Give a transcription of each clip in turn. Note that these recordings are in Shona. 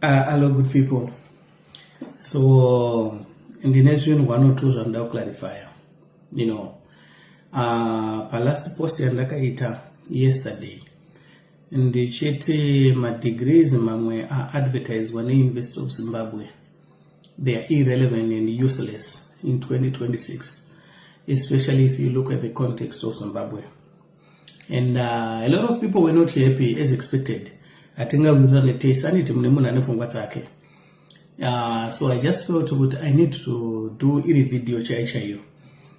Hello good people. So ndine zvinhu one or two zvanoda kuclarifya. Palast post yandakaita yesterday ndichiti madegrees mamwe aadvertiswa neUniversity of Zimbabwe, they are irrelevant and useless in 2026, especially if you look at the context of Zimbabwe. And a lot of people were not happy, as expected. Hatingawirirane tese, aniti mune munhu ane pfungwa dzake. So I just felt kuti I need to do iri video chaiyo chaiyo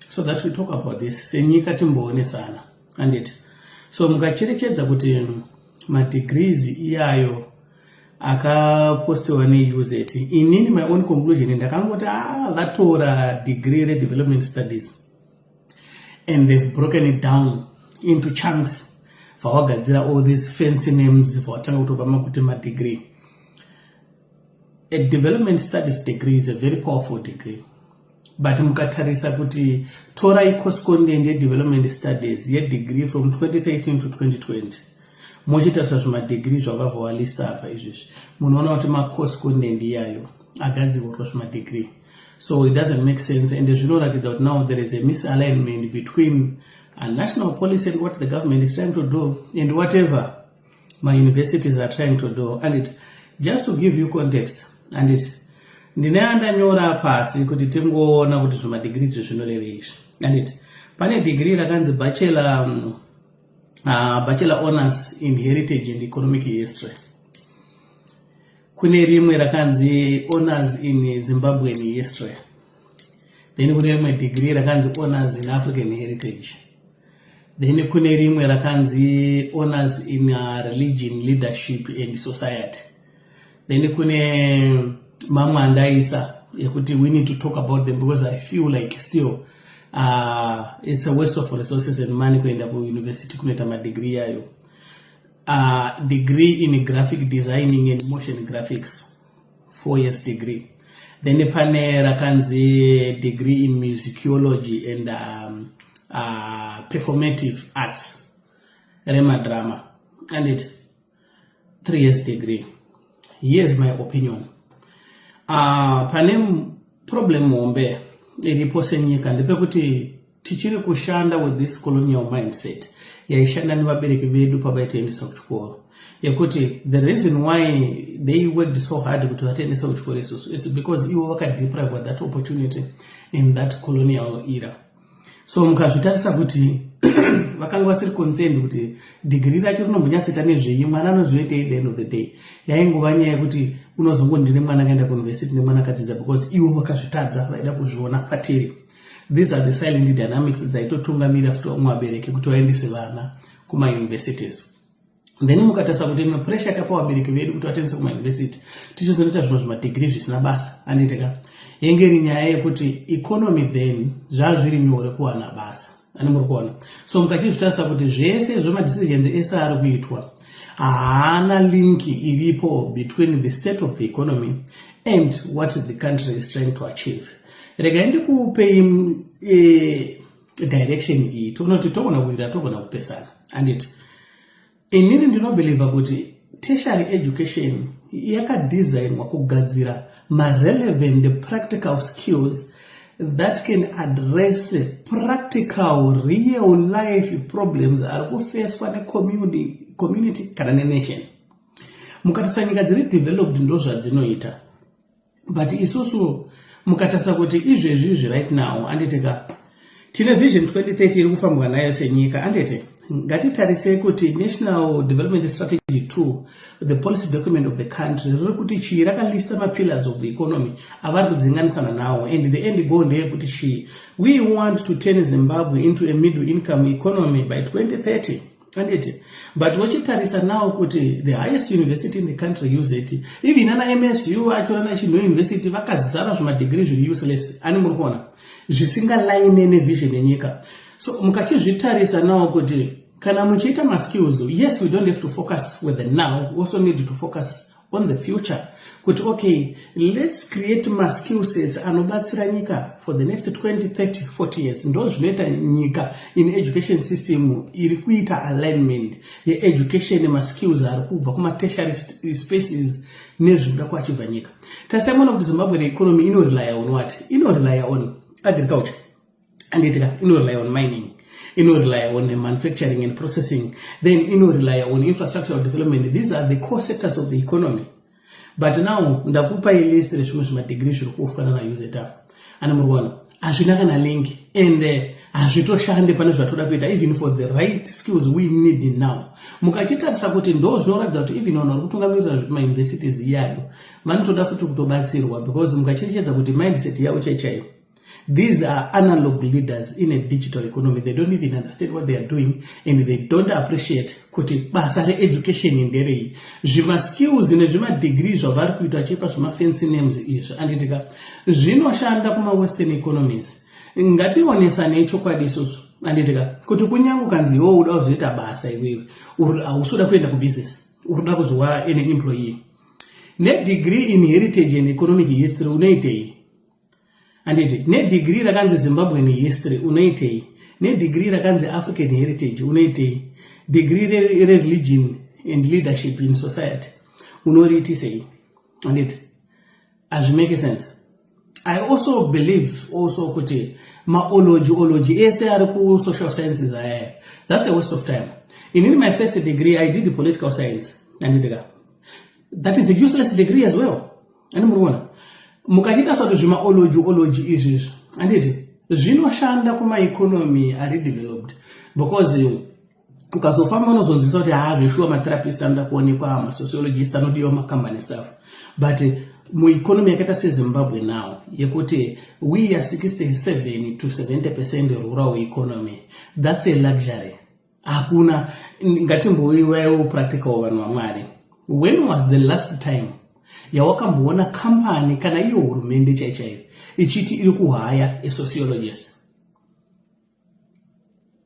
so that we talk about this senyika, timboonesana, anditi? So mukacherechedza kuti madegrees iyayo akapostiwa neUZ, inini my own conclusion ndakangoti, ah, vatora degree redevelopment studies and they've broken it down into chunks, vawagadzira all these fancy names, vavatanga kutopa makuti madegree. A development studies degree is a very powerful degree, but mukatarisa kuti torai course content yedevelopment studies yedegree from 2013 to 2020, mochitarisa zvimadegree zvavabva valista apa izvezvi, munoona kuti macourse content iyayo agadzirwa kuitwa zvimadegree. So it doesn't make sense, and zvinoratidza kuti now there is a misalignment between a national policy and what the government is trying to do and whatever my universities are trying to do. And it just to give you context, and it ndine andanyora pasi kuti tingoona kuti zvimadegree izvi zvinoreve izvi, and it pane degree rakanzi bachelor honors in heritage and economic history. Kune rimwe rakanzi honors in Zimbabwean history. Then kune rimwe degree rakanzi honors in African heritage. Then kune rimwe rakanzi honors in religion, leadership and society. Then kune mamwe andaisa ekuti we need to talk about them because I feel like still it's a waste of resources and money kuenda kuuniversity kunoita madegree yayo. Degree in graphic designing and motion graphics, 4 years degree. Then pane rakanzi degree in musicology and performative arts, remadrama, and it 3 years degree. Here's my opinion. Pane problem hombe iripo senyika ndepekuti tichiri kushanda with this colonial mindset yaishanda nevabereki vedu pavaitiendesa kuchikoro, yekuti the reason why they worked so hard kuti vatiendese kuchikoro isusu is because ivo vakadeprive that opportunity in that colonial era. So mukazvitarisa kuti vakanga vasiri concerned kuti dhigiri racho rinombonyatsoita nezvei, mwana anozoitei. The end of the day yaingova nyaya yekuti unozongo ndine mwana akaenda kuuniversity nemwana akadzidza, because ivo vakazvitadza, vaida kuzviona patiri. These are the silent dynamics dzaitotungamira futi vamwe vabereki kuti vaendese vana kumauniversities. Then mukatarisa kuti imwe pressure yakapa vabereki vedu kuti vatendese kumauniversity, tichizonoita zvimwe zvimadegree zvisina basa, handitika? Yenge iri nyaya yekuti economy then zvazviri nyore kuwana basa, ani muri kuona? So mukachizvitarisa kuti zvese zvemadecisions ese ari kuitwa haana link iripo between the state of the economy and what the country is trying to achieve. Regai ndikupei direction iyi, toona kuti togona kuita, togona kupesana, anditi? Inini ndinobelieva kuti tertiary education yakadesignwa kugadzira marelevant practical skills that can address practical real life problems ari kufeswa necommunity kana nenation. Mukatarisa nyika dziri developed, ndo zvadzinoita. But isusu mukatarisa kuti izvezvi izvi right now, anditika, tine Vision 2030 iri kufambwa nayo senyika, anditi? Ngatitarisei kuti National Development Strategy 2, the policy document of the country, riri kuti chii. Rakalista mapillars of the economy avari kudzinganisana nawo, and the end goal ndeyekuti chii? We want to turn Zimbabwe into a middle income economy by 2030, anditi? But wachitarisa now kuti the highest university in the country, UZ, even ana MSU acho, ana Chinhoyi University, vakazara zvimadegree zviri useless, ani muri kuona, zvisingalaine nevision yenyika. So mukachizvitarisa now kuti kana muchiita maskills, yes, we don't have to focus with the now, we also need to focus On the future kuti, okay, let's create maskill sets anobatsira nyika for the next 20, 30, 40 years. Ndo zvinoita nyika in education system iri kuita alignment yeeducation nemaskills ari kubva kumatertiary spaces nezvinoda kuachibva nyika. Tasaimona kuti Zimbabwe economy inorely on what? Inorely on agriculture, anditika? Inorely on mining, inorely on manufacturing and processing, then inorely on infrastructural development. These are the core sectors of the economy. But now ndakupai list rezvimwe zvimadegree zviri kuofferwa naUZ. Ani muri kuona hazvina kana link and hazvitoshande pane zvatoda kuita, even for the right skills we need now. Mukachitarisa kuti ndo zvinoratidza kuti even vanhu vari kutungamirira mauniversities iyayo vanotoda futi kutobatsirwa, because mukacherechedza kuti mindset yavo chaichaiyo, these are analog leaders in a digital economy. They don't even understand what they are doing and they don't appreciate kuti basa reeducation nderei. Zvimaskills nezvimadegree zvavari kuita vachipa zvimafancy names izvi, anditika, zvinoshanda kumawestern economies. Ngationesanei chokwadi isusu, anditika, kuti kunyange ukanzi iwo uda kuzoita basa iwewe, hausi uda kuenda kubusiness, uri kuda kuzova an employee nedegree in heritage and economic history, unoitei? Handiti nedegree rakanzi Zimbabwean history, unoitei? Nedegree rakanzi African heritage, unoitei? Degree rereligion and leadership in society, unoriitisei? Handiti hazvimake sense? I also believe also kuti maology ology ese ari kusocial sciences ayaya, that's a waste of time. Inini, my first degree, I did political science, handitika? That is a useless degree as well. Ani muri kuona mukachiita sati zvimaology ology izvizvi, handiti zvinoshanda kumaeconomy ari developed, because ukazofamba unozonzwisa kuti ha, zveshuwa, matherapist anoda kuonekwa, masociologist anodiwa, macompany staff. But mueconomy yakaita seZimbabwe now, yekuti we are 67 to 70% rural economy, that's a luxury. Hakuna. Ngatimboiwaiwo practical, vanhu vaMwari. When was the last time yawakamboona kambani kana iyo hurumende chai chaiyo ichiti iri kuhaya asociologist?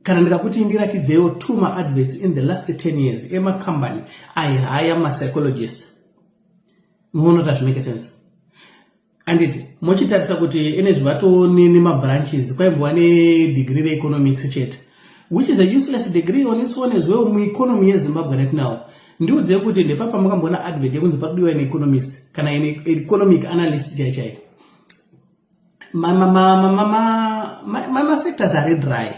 Kana ndikakuti ndirakidzewo two maadverts in the last 10 years emakambani aihaya mapsychologist, muona kuti hazvimake sense, anditi? Mochitarisa kuti energy vatone nemabranches, kwaimbova nedegree reeconomics chete, which is a useless degree on its own as well mueconomy yeZimbabwe right now. Ndiudzei kuti ndepapa makamboona advert yekunzi pakudiwa neeconomist kana economic analyst chai chai? Masectors ari dry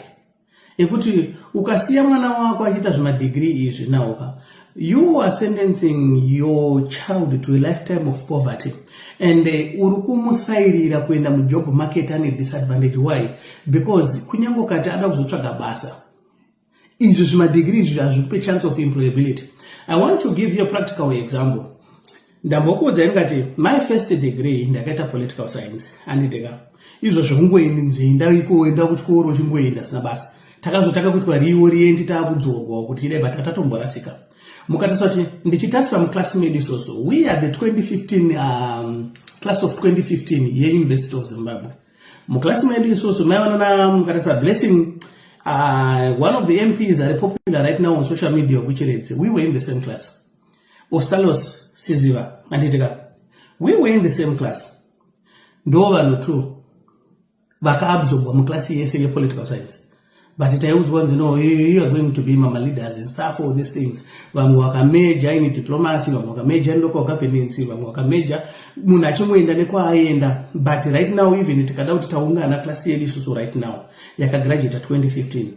ekuti ukasiya mwana wako achiita zvimadegree izvi nauka, you are sentencing your child to a lifetime of poverty and uri kumusairira kuenda mujob market ane disadvantage. Why? Because kunyange ukati ada kuzotsvaga basa, izvi zvimadegree izvi hazvikupe chance of employability. I want to give you a practical example. Ndambokuudzai ndikati my first degree ndakaita political science, handitika? Izvo zvekungoenda ikoenda kuchikoro uchingoenda sina basa, takazotanga kuitwa reorient taakudzorwa kuti idai, but tatatomborasika. Mukatarisa kuti ndichitarisa muclass medu isusu, we are the 2015, class of 2015 yeUniversity of Zimbabwe. Muclass medu isusu maiona na mukatarisa Blessing, one of the MPs are popular right now on social media, kuChiredzi, we were in the same class. Ostalos Siziva, anditika, we were in the same class. Ndo vanhu two vakaabsorbwa muklasi yese yepolitical science, but taiudzwa kunzi, "No, you are going to be mama leaders and stuff," all these things. Vamwe vakameja in diplomacy, vamwe vakameja in local governance, vamwe vakameja, munhu achingoenda nekwaaenda. But right now, even tikada kuti taungana klasi yedu isusu right now yakagraduata 2015,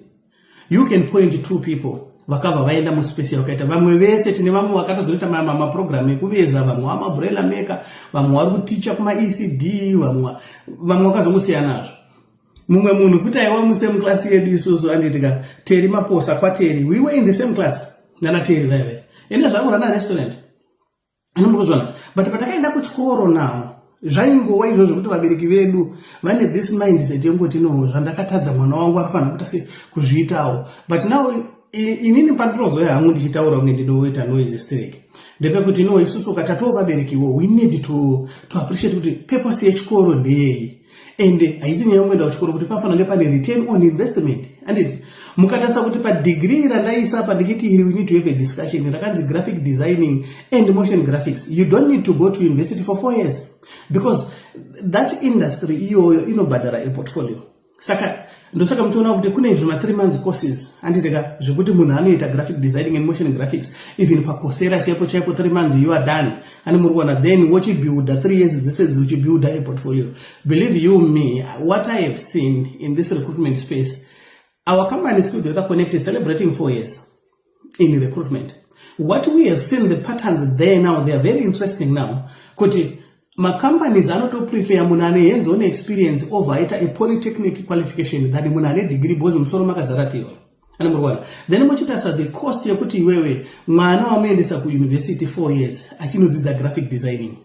you can point two people vakabva vaenda muspace vakaita. Vamwe vese, tine vamwe vakatozoita maprogram ekuveza, vamwe vamaumbrella maker, vamwe vari kuticha kumaECD, vamwe vakazongosiyanazvo. Mumwe munhu futi aiwa musame class yedu isusu, anditika, Teri Maposa kwaTeri, we were in the same class nana Teri vaive ende zvakurana restaurant, anomurikuzvona. But patakaenda kuchikoro now, zvaingova izvozvo kuti vabereki vedu vane this mindset yengoti, "No, zvandakatadza mwana wangu anofanira kuita se kuzviitawo." But now inini pandinozoya hangu ndichitaura kunge ndinoita noise sterek, ndepekuti no, isusu katatova vaberekiwo, we need to appreciate kuti purpose yechikoro ndeyei. And haisi nyaya yekuenda kuchikoro kuti pafanira kunge pane return on investment, anditi? Mukatarisa kuti padegree randaisa pa ndichiti iri, we need to have a discussion, rakanzi graphic designing and motion graphics, you don't need to go to university for 4 years because that industry iyoyo inobhadhara a portfolio. Saka ndosaka muchiona kuti kune zvima 3 months courses, handitika, zvekuti munhu anoita graphic designing and motion graphics even paCoursera chaipo chaipo, 3 months you are done, ani muri kuona? Then wochibuilda 3 years dzese uchibuilda a portfolio. Believe you me, what I have seen in this recruitment space, our company Skill Data Connect is celebrating 4 years in recruitment. What we have seen, the patterns there now, they are very interesting now, kuti macompanies anotoprefer munhu ane hands on experience over aita a polytechnic qualification than munhu ane degree, because musoro makazara theory, ane muri kuona? Then muchitarisa the cost yekuti iwewe mwana wamuendesa kuuniversity 4 years achinodzidza graphic designing,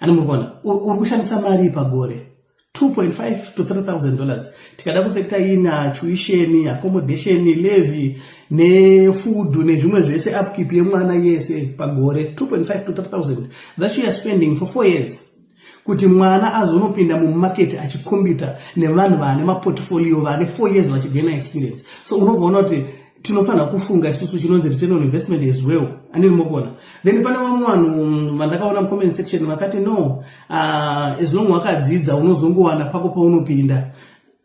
ane muri kuona, uri kushandisa mari pagore 2.5 to $3,000. Tikada kufactor in tuition, accommodation, levy nefood nezvimwe zvese, upkeep yemwana yese pagore, 2.5 to 3000 that you are spending for 4 years kuti mwana azonopinda mumarket achicompeta nevanhu vane maportfolio, vane 4 years vachigaina experience. So unobvaona kuti tinofanira kufunga isusu chinonzi return on investment as well, andini mokuona? Then pane vamwe vanhu vandakaona mucomment section vakati, "No, as long wakadzidza unozongowana pako paunopinda."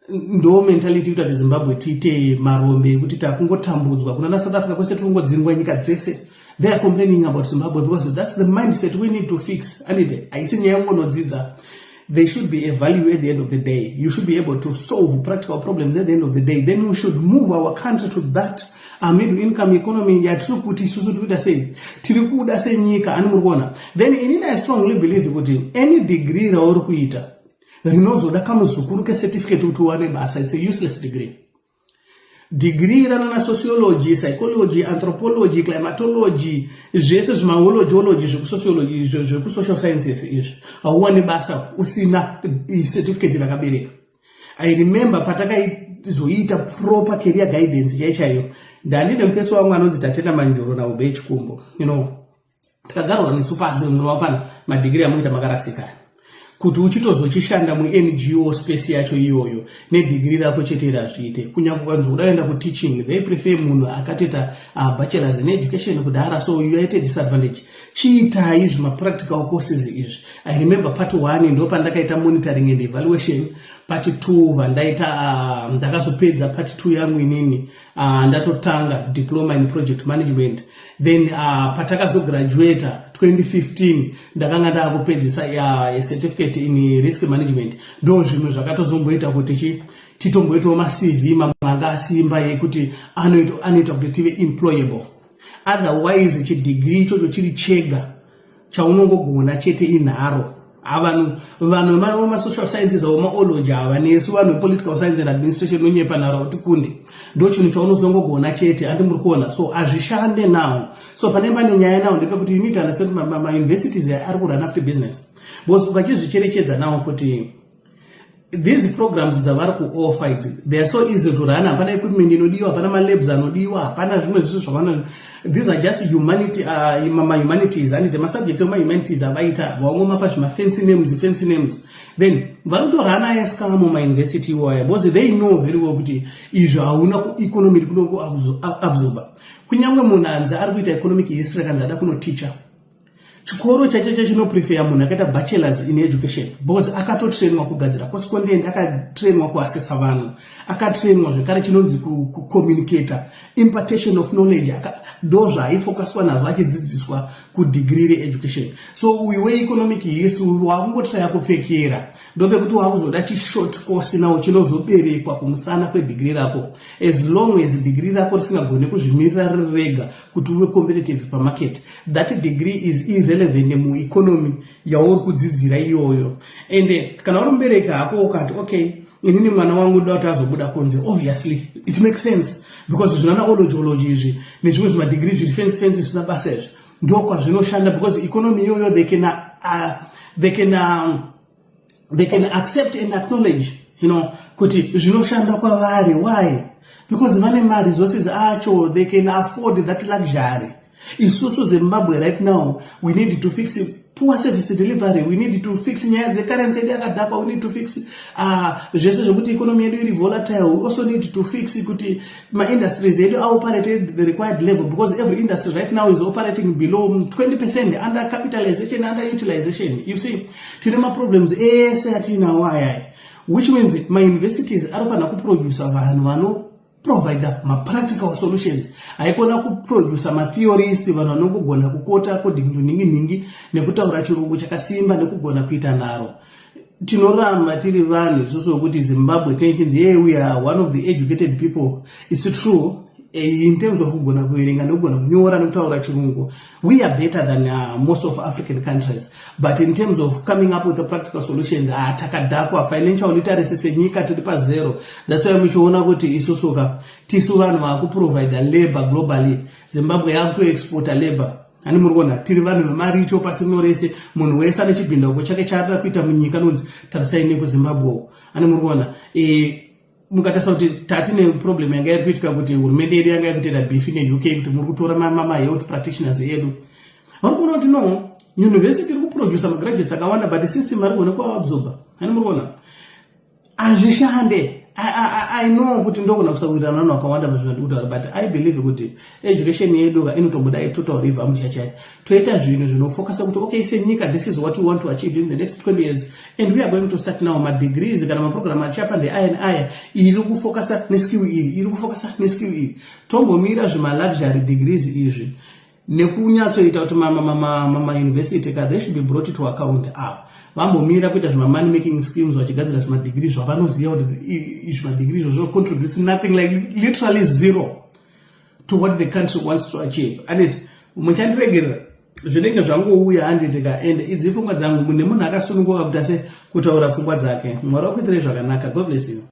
Ndo mentality yekuti ati Zimbabwe tiite marombe ekuti takungotambudzwa kuna naSouth Africa kwese, tikungodzingwa nyika dzese. They are complaining about Zimbabwe because that's the mindset we need to fix, anditi? Haisi nyaya yekungonodzidza. There should be a value at the end of the day. You should be able to solve practical problems at the end of the day. Then we should move our country to that middle income economy yatiri kuti isusu tiri kuita sei, tiri kuda senyika, ani muri kuona? Then inini I strongly believe kuti any degree rauri kuita rinozoda kamuzukuru kecertificate kuti uwane basa, it's a useless degree. Degree ranana sociology, psychology, anthropology, climatology, zvese zvimaologyology zvekusociology, zvekusocial sciences izvi, hauwani basa usina certificate rakabereka. I remember patakaizoita proper career guidance chai chaiyo, ndandine mufesi wangu anonzi Tatenda Manjoro naUbey Chikumbo. Tikagarwa nesu pasi, munovafana madegree amuita makarasikana, kuti uchitozochishanda muNGO space yacho iyoyo nedegree rako chete razviite. Kunyange ukanzi udaenda kuteaching, they prefer munhu akatoita bachelors in education kudhara, so you are at a disadvantage. Chiitai zvimapractical courses izvi. I remember part one ndo pandakaita monitoring and evaluation. Part two vandaita, ndakazopedza part two yangu inini, ndatotanga diploma in project management. Then patakazograduata 2015, ndakanga ndaakupedzisa certificate in risk management. Ndo zvimwe zvakatozomboita kuti chi titomboitawo maCV mamwe anga asimba yekuti anoita kuti tive employable. Otherwise chidegree ichocho chiri chega chaunongogona chete inharo. Vanhu vemasocial sciences avo, maology ava, nesu vanhu vepolitical science and administration, nonyepa nharo kuti kunde ndo chinhu chaunozongogona chete, andi muri kuona? So hazvishande now. So pane nyaya now ndepekuti you need to understand mauniversities ari kurun after business, because ukachizvicherechedza now kuti these programs dzavari kuoffer idzi, they are so easy to run. Hapana equipment inodiwa, hapana malabs anodiwa, hapana zvimwe zvisi zvavano. These are just humanity, mahumanities, anditi? Masubject emahumanities avaita vaongomapa zvimafancy names, fancy names, then vari kutorana escam mumauniversity iwaya because they know very well kuti izvo hauna economy iri kunoabsorba. Kunyange munhu anzi ari kuita economic history, akanzi ada kunoticha, chikoro chacho chinoprefer munhu akaita bachelors in education because akatotrainwa kugadzira course content, akatrainwa kuassessa vanhu, akatrainwa zvekare chinonzi kucommunicata, impartation of knowledge. Ndo zvaaifocuswa nazvo achidzidziswa kudegree reeducation. So uyu weeconomic history wakungotraya kupfekera, ndopekuti wakuzoda chishort course nawo chinozoberekwa kumusana kwedegree rako. As long as degree rako risingagoni kuzvimirira riri rega kuti uve competitive pamarket, that degree is irrelevant mueconomy yauri kudzidzira iyoyo. And kana uri mubereki hako ukati, "Okay, inini mwana wangu ndoda kuti azobuda kunze," obviously it makes sense because zvinana ologyology izvi nezvimwe zvimadegree zviri fancy fancy zvisina basa izvi, ndo kwazvinoshanda because economy iyoyo they can accept and acknowledge kuti zvinoshanda kwavari. Why? Because vane maresources acho, they can afford that luxury. Isusu Zimbabwe right now, we need to fix poor quality education. Poor service delivery. We need to fix nyaya dzecurrency yedu yakadhakwa. We need to fix zvese zvekuti economy yedu iri volatile. We also need to fix kuti maindustries edu aoperate at the required level, because every industry right now is operating below 20%, under capitalization, under utilization. You see, tine maproblems ese atiinawo ayaya, which means mauniversities anofanira kuproduca vanhu vano provida mapractical solutions, haikona kuproduca matheorist, vanhu vanongogona kuquota according to nhingi nhingi nekutaura Chirungu chakasimba nekugona kuita nharo. Tinoramba tiri vanhu isusu wekuti Zimbabwe tensions. Yeah, we are one of the educated people, it's true. In terms of kugona kuverenga nekugona kunyora nekutaura Chirungu, we are better than most of African countries, but in terms of coming up with the practical solutions, takadhakwa. Financial literacy senyika tiri pazero. That's why muchiona kuti isusuka tisu vanhu vaakuprovida labor globally. Zimbabwe yakutoexporta labor. Hani muri kuona tiri vanhu vemaricho pasi rino rese. Munhu wese ane chibhindauko chake chaarida kuita munyika nonzi tarisai nekuZimbabwe uko. Hani muri kuona mukatarisa kuti tatine problem yanga iri kuitika kuti hurumende yedu yanga iri kutoita beef neUK kuti muri kutora mahealth practitioners edu. Vari kuona kuti no, university iri kuproduca magraduates akawanda, but system ari kuona kuabsorba. Hani muri kuona hazvishande. I know kuti ndogona kusawirirana vanhu vakawanda pazvinhu zvandikutaura, but I believe kuti education yedu ka inotomboda total revamp chachaya, toita zvinhu zvinofocusa kuti okay, senyika, this is what we want to achieve in the next 20 years and we are going to start now. Madegrees kana maprogram achiapa ndeaya neaya, iri kufocusa neskill iri, iri kufocusa neskill iri. Tombomira zvimaluxury degrees izvi nekunyatsoita kuti mauniversity ka, they should be brought to account. Ava vambomira kuita zvimamoney making schemes vachigadzira zvimadegree zvavanoziva kuti zvimadegree izvozvo contributes nothing, like literally zero to what the country wants to achieve. Anditi muchandiregerera, zvinenge zvangouya, handiti ka? And idzi pfungwa dzangu, mune munhu akasununguka kuti ase kutaura pfungwa dzake. Mwari wakuitirei zvakanaka. God bless you.